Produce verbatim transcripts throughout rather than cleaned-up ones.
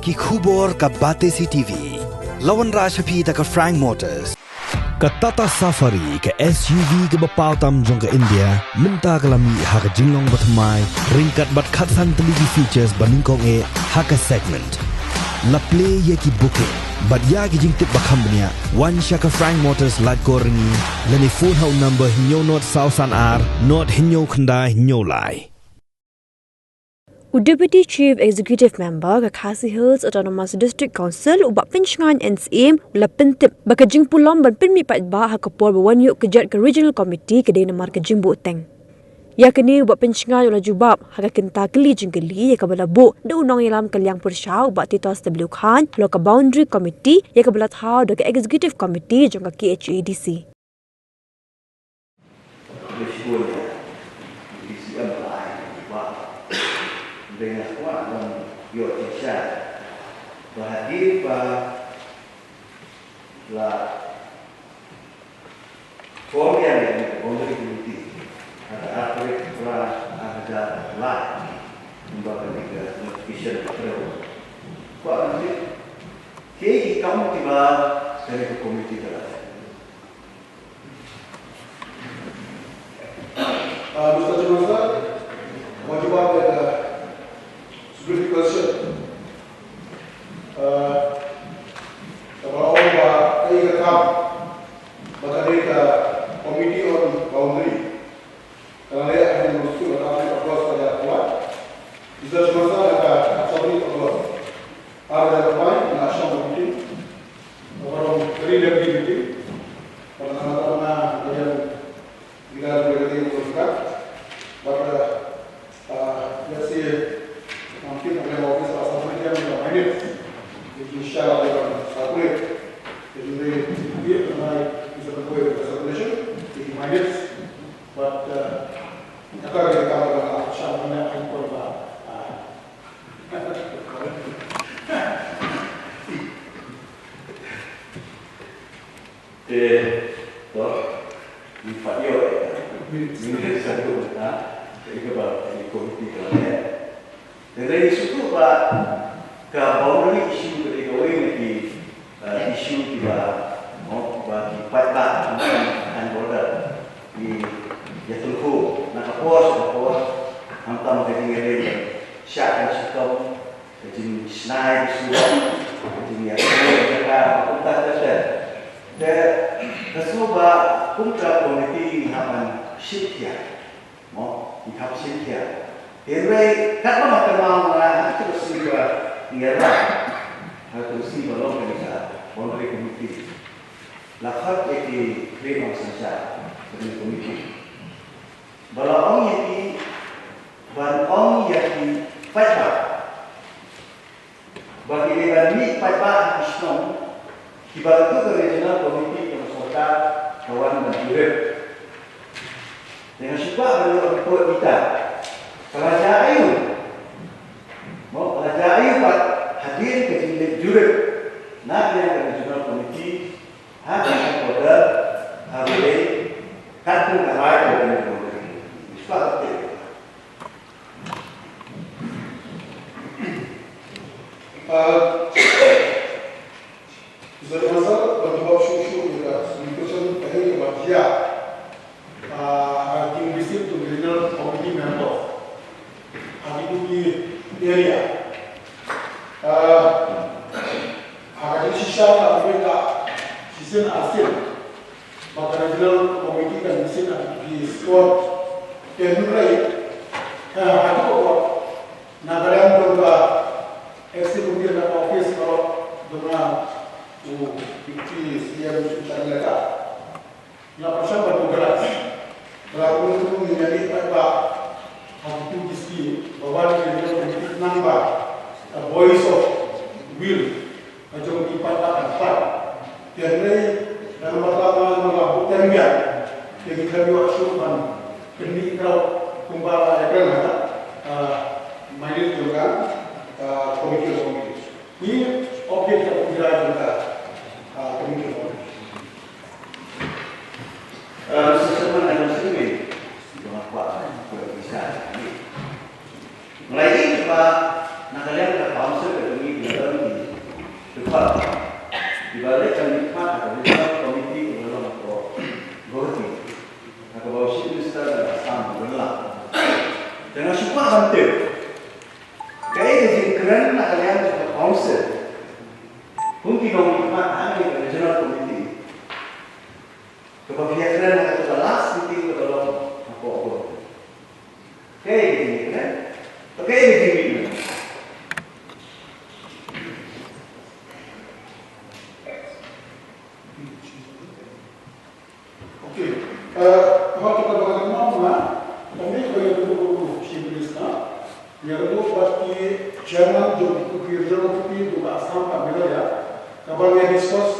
Ki khubor ka Batesi T V. La wanrah sha phi da ka Frank Motors. Ka Tata Safari, ka S U V kaba paw tam jong ka India, mynta ka la mih ha ka jinglong bathymmai, ryngkat bad khatsan tylli ki features ba nyngkong eh ha ka segment. La plie ïa ki booking bad ïa ki jingtip ba kham bniah, wan sha ka Frank Motors Laitkor Ryngi, lane phone ha u number hynñiew nod saw san ar, nod hynñiew khyndai hynñiew lai. U Deputy Chief Executive Member ka Khasi Hills Autonomous District Council, u Bah Pynshngain N Syiem, u la pyntip ba ka jingpulom ban pynmih paidbah ha ka por ba wan ïuh kjat ka Regional Committee ka dei namar ka jingbuhteng. Ïa kane u Bah Pynshngain u la jubab ha ka kynta kylli jingkylli ïa kaba la buh da u nongïalam ka liang pyrshah u Bah Titos W Khan halor ka Boundary Committee ïa kaba la thaw da ka Executive Committee jong ka K H A D C. Ba shibun ïa u D C M la ai ba dei nga kwah ban ïoh jingshisha ba hadien ba la form ïa ka Boundary Committee ha ka ar tarik Phra ar hajar lai, kumba kane ka notification ka trei. Kwah ban tip kiei ki kam kiba kane ka committee ka la. Uh, Mister Chairman Sir, nga jubab ïa ka specific question. Uh, kaba ong ba kaei ka kam ba ka dei ka Committee on Boundary. Ka la leh ha ka August ar hajar arphew lai. Mister Chairman Sir, ha ka arphew August ar hajar arphew lai nga shong ha ka meeting. Ka long very lengthy meeting. Ka long, ka long, ka long, But, uh, uh, let's say, um, kita punya office pasal ni dia minta minutes. Jadi, insya Allah, dia akan circulate. Jadi, dia, dia, dia, dia, dia, dia, circulation, jadi minutes. But, uh, kata dia kata, uh, siapa punya handphone, uh, Te, to, ngi pat ïoh, ngi sa ïoh, ha, te ïa kaba, ïa ka komiti ka la leh. Te ngi shu ïoh ba ka boundary issue ka dei kawei na ki, eh, issue kiba, mo, kiba ki paidbah, kan border, ki ïa tyngkhuh na ka por sha ka por, khamtam ka jingïaleh, shah kan shitom, ka jingshna ïa ki surok, ka jingïakhun ïa ka jaka, kumta ter ter. Te ka shu ba kum ka komiti ngi hap ban shim khia. Mo, ngi hap shim khia. Hynrei katba nga kynmaw nga ha ka shu ba ngi ïa, ha ka shu ba long kane ka boundary committee. La khot ïa ki three nong synshar kane ka komiti. Ba la ong ïa ki, ban ong ïa ki paidbah ba ki dei ban mih paidbah ha ki shnong kiba la tuh ka regional committee ka sorkar ka wan ban jurip. Te nga shu kwah ban ïoh report kita. Ka la jia aiu? Mo, ka la jia aiu pat hadien ka jingleit jurip na ka liang ka regional committee ha ka headquarter ha Ruhei, katkum ka rai ka Ruhei. Shu kwah ban tip. Uh, Mister Chairman Sir, ban jubab shuh shuh ïa ka question, kaei kaba jia, uh, ha ki district to regional committee member ha kito ki area. Uh, ha ka jingshisha nga pyrkhat shisien arsien ba ka regional committee kan ïashitom ha ki spot. Te hynrei, eh, ha kito ki spot, na ka liang jong ka executive committee na ka office paralok jong nga, u Deputy C M Sir Charlie Lakha, nga pyrshang ban organize ba la kumno kumno ngin ïa leit paidbah ha kito ki state ba wan ki regional committee khnang ba ka voice of will ka jong ki paidbah kan pan. Te hynrei, da namar ba la buh teng biang, te ngi khlem ïoh shuh ban kynnoh khraw kumba la ïakren ha ka, ah, minute jong ka, ah, committee of committee. Ngi update ïa ka jingïakhun jong ka, ah, committee of committee. Ah, Mister Chairman, I don't think we, we don't have, uh, we, we shall. Nga la ïohi ba na ka liang ka council ka jong ngi, ngi la don Jubab. Kiba leh ban khmih ha ka Regional Committee ka long ko Guwahati. Ha kaba u Chief Minister ka Assam u la. Te nga shu kwah ban tip, kaei ka jingkren na ka liang jong ka Council, kum ki nongmihkhmat ha ka Regional Committee, kaba phi ïakren ha kata ka last meeting kaba long hapoh Guwahati? Kaei ka jingkren? Kaei ka jingmihkhmat? Okay. Eh, ha kata ba nga ong, ma, kane ka ïa u Chief Minister, ïa u bad ki chairman jong ki Regional Committee jong ka Assam bad Meghalaya, kaba ngi discuss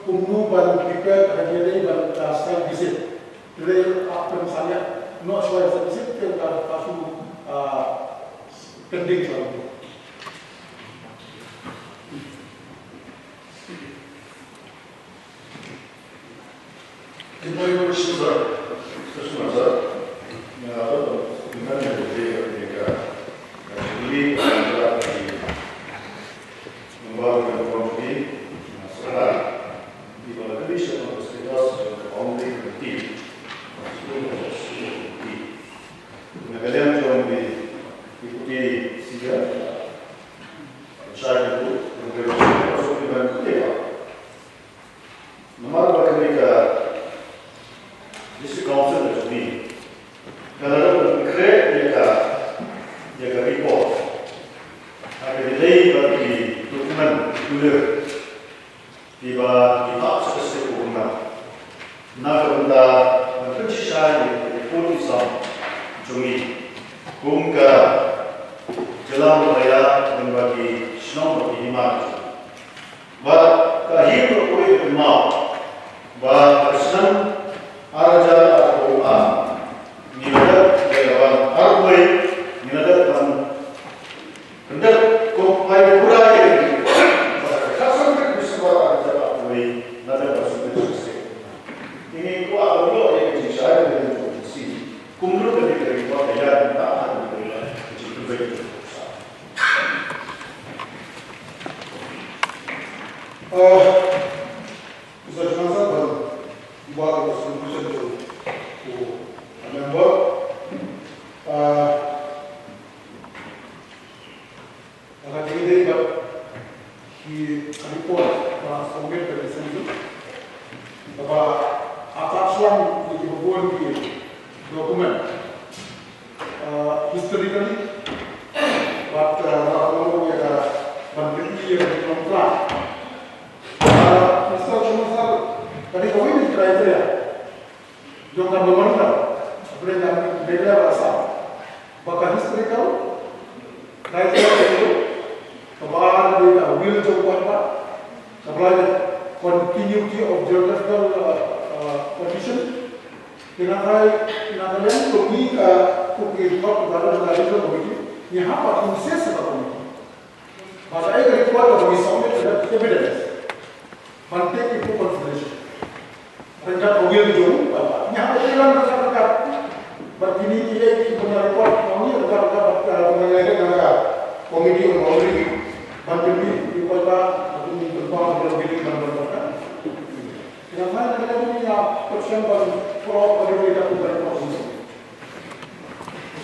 kumno ban prepare ka jingïadei bad ka site visit. Te dei, ah, pynsalia noh shuwa ïa ka site visit, te ka, ka shu, ah, pending shuwa. Namar ba kane ka District Council ka jong ngi ka la dep ban khreh ïa ka, ïa ka report ha ka jingïadei bad ki document ki ba ki hap sha ka state government na ka bynta ban pynshisha ïa ki report ki sam jong ngi kum ka jylla Meghalaya bad ki shnong bad ki hima. Bad ka hi ruh ka kynmaw ba ha ka snem ar hajar arphew ar ngi la dep ban arphew, ngi la dep ban pyndep kum pai pura ïa ki. Bad ha ka khatsan tarik December ar hajar arphew la dep ban submit sha ka state. Te ngi kwah ban ïoh ïa ka jingshai ka jong ka agency kumno ka dei ka report ka ïa ka, ka jingpynbeit. Uh, Mister Chairman Sir, ban buh ïa ka suggestion jong u member. Uh, ha ka jingïadei bad ki report ba submit da ki seng jong, kaba ha ka shuwa ki ba bun ki document. Uh, historically, bad, uh, la ka long ïa ka ban pyni ïa ka long plan. Uh, Mister Chairman Sir, ka dei kawei na ki criteria jong ka memorandum, hapdeng ka Meghalaya bad Assam, ba ka historical criteria ka dei, kaba dei ka will jong u paidbah, kaba lai continuity of geographical, uh, uh, condition, Te na ka, na ka liang jong ngi ka, ka report kaba don ha ka Regional Committee, ngi hap ban insist ha ka committee ba kaei ka report kaba ngi submit ka dei evidence ban take into consideration. Ryngkat ka will jong u paidbah, ngi hap ban ïalam ryngkat ryngkat bad kine kiei kiei kiba ngi report, ngi ryngkat ryngkat bad, uh, ba ngi leh na ka committee on boundary ban pynmih ïa u paidbah, ban pynmih, ban pynmih ban pynmih. Kynmaw na ka liang jong ngi ïa ka option ban pynlong ïa ka report.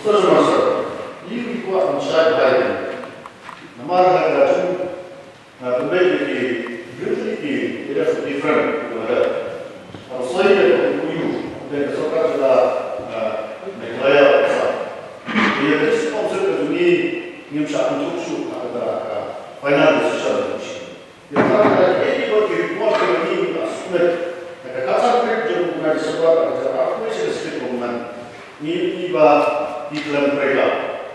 Sir, sir, sir. Ngi kwah ban shai bha ïa ka. Namar ha ka jong, ah, pynbeit ïa ki, ki, ki areas of different, ki ba la dep ban soi ïa ka M O U, da ka sorkar jylla, ah, Meghalaya, Assam. Ïa ka District Council ka jong ngi ngim shah pynjop shuh ha ka, ah, final decision. Ïa kata ka dei ba ki report kiba ngi la submit ha ka khatsan tarik jong u bnai December ar hajar arphew sha ka state government. Ngi ïohi ba ki khlem trei.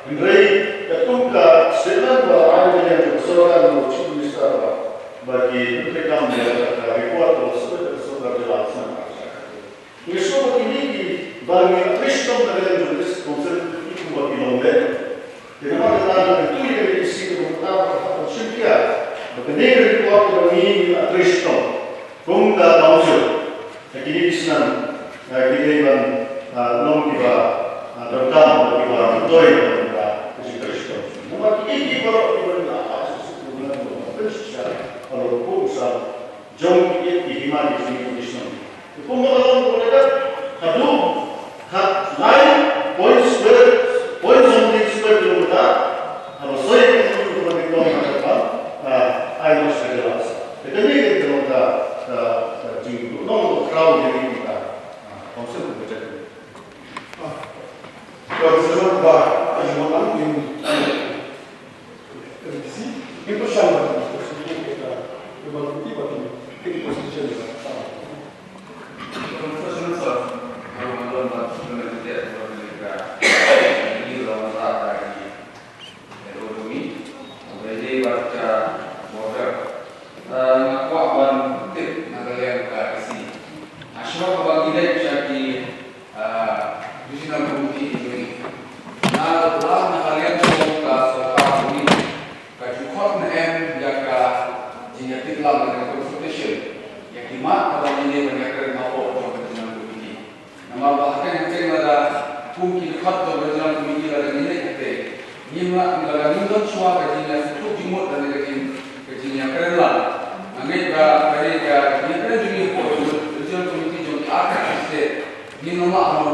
Hynrei katkum ka statement ba la ai na ka liang jong ka sorkar, na u Chief Minister ba, ba ki pyntreikam ïa ka report ba la submit da ka sorkar jylla ha ka snem ar hajar. Ngi sngewbha ba kine kiba ngi la trei shitom na ka liang jong ka District Council, ki kumba ki long leh. Te namar kata nga kyntu ïa ka D C ka bynta ba ka hap ban shim khia ba kane ka report kaba ngi la trei shitom kum ka Council ha kine ki snem, eh, ki dei ban, eh, long kiba, eh, donkam bad kiba myntoi na ka bynta ka jingtrei shitom. Namar kiei kiei baroh kiba ngi la hap ban shisha halor Ito siya ba, ito siya ba, ito ba, ito ba, ito ba, ito ba, ito ba, Hello to me. Ba ïadei bad ka border. Ah, nga kwah ban tip na ka liang ka E C. Nga shu kwah ban ïathuh sha ki, ah, regional committee jong ngi. Na la na ka liang jong ka sorkar jong ngi, ka ju khot ne em ïa ka jingïatiplang lane consultation ïa ki mat kaba ngi dei ban ïakren hapoh jong ka regional committee. Namar ba hangtei hangtei lada kum ki dkhot jong ka regional committee lada ngin leit hangtei, ngim lah, lada ngim don shuwa ka jingïasngewthuh jingmut lane ka jing, ka jingïakren lang. Nga ngeit ba ka dei ka jingïakren jong ngi hapoh regional committee jong ki arphew state, ngin ym lah ban